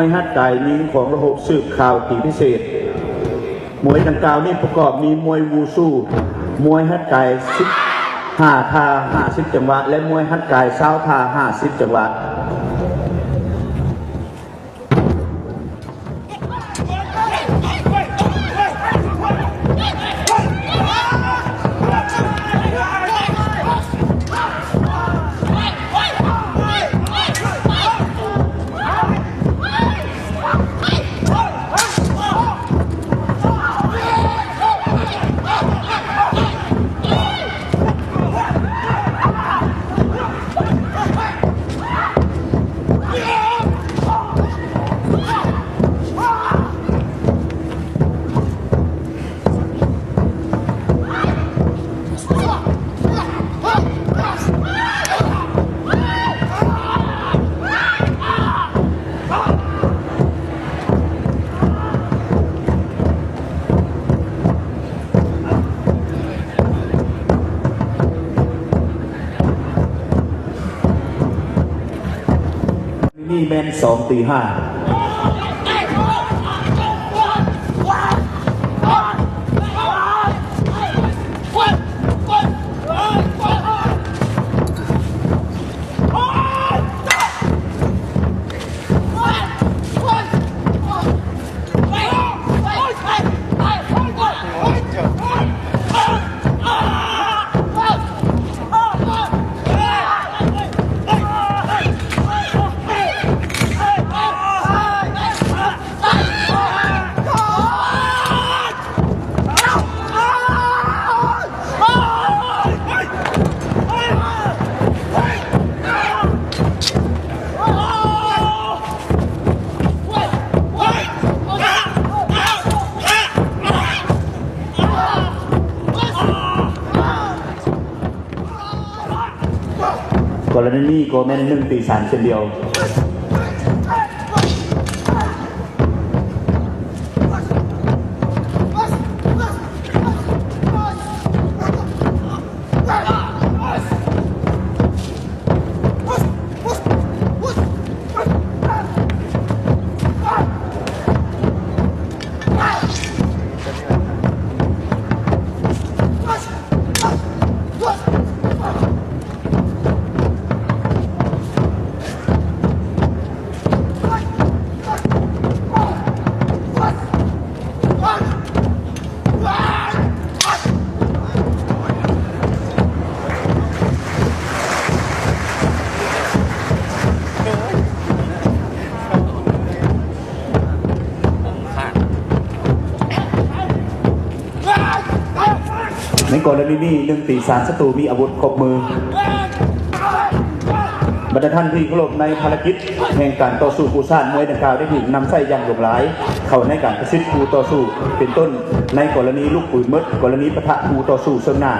ມວຍຮັດກາຍຍິງຂອງລະບົບສືບຂ່າວຕີພິເສດ. ມວຍດັ່ງກ່າວນີ້ປະກອບມີມວຍວູຊູ, ມວຍຮັດກາຍສິບຫ້າທ່າຫ້າສິບຈັງຫວະ ແລະ ມວຍຮັດກາຍຊາວທ່າຫ້າສິບຈັງຫວະ. ນີ້ແມ່ນສອງຕີຫ້າ. ກໍລະນີນີ້ກໍແມ່ນໜຶ່ງຕີສາມເຊັ່ນດຽວ. ໃນກໍລະນີນີ້ ໜຶ່ງຕີສາມ ສັດຕູມີອາວຸດຄົບມື. ບັນດາທ່ານທີ່ເຄົາລົບ, ໃນພາລະກິດແຫ່ງການຕໍ່ສູ້ກູ້ຊາດ, ມວຍດັ່ງກ່າວໄດ້ຖືກນຳໃຊ້ຢ່າງຫຼວງຫຼາຍເຂົ້າໃນການປະຊິດຄູ່ຕໍ່ສູ້ ເປັນຕົ້ນໃນກໍລະນີລູກປືນໝົດ, ກໍລະນີປະທະຄູ່ຕໍ່ສູ້ເຊິ່ງໜ້າ,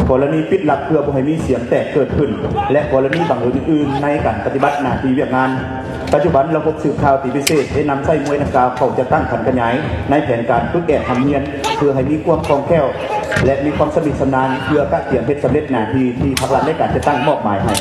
ກໍລະນີປິດລັບເພື່ອບໍ່ໃຫ້ມີສຽງແຕກເກີດຂຶ້ນ ແລະ ກໍລະນີບັງເອີນອື່ນໆໃນການປະຕິບັດໜ້າທີ່ວຽກງານ. ປັດຈຸບັນລະບົບສືບຂ່າວຕີພິເສດໄດ້ນຳໃຊ້ມວຍດັ່ງກ່າວເຂົ້າຈັດຕັ້ງຜັນຂະຫຍາຍໃນແຜນການຝຶກແອບຮ່ຳຮຽນ ເພື່ອໃຫ້ມີຄວາມຄ່ອງແຄ້ວ ແລະ ມີຄວາມຊຳນິຊຳນານ ເພື່ອກະກຽມເຮັດສຳເລັດໜ້າທີ່ທີ່ພັກລັດ ແລະ ການຈັດຕັ້ງມອບໝາຍໃຫ້.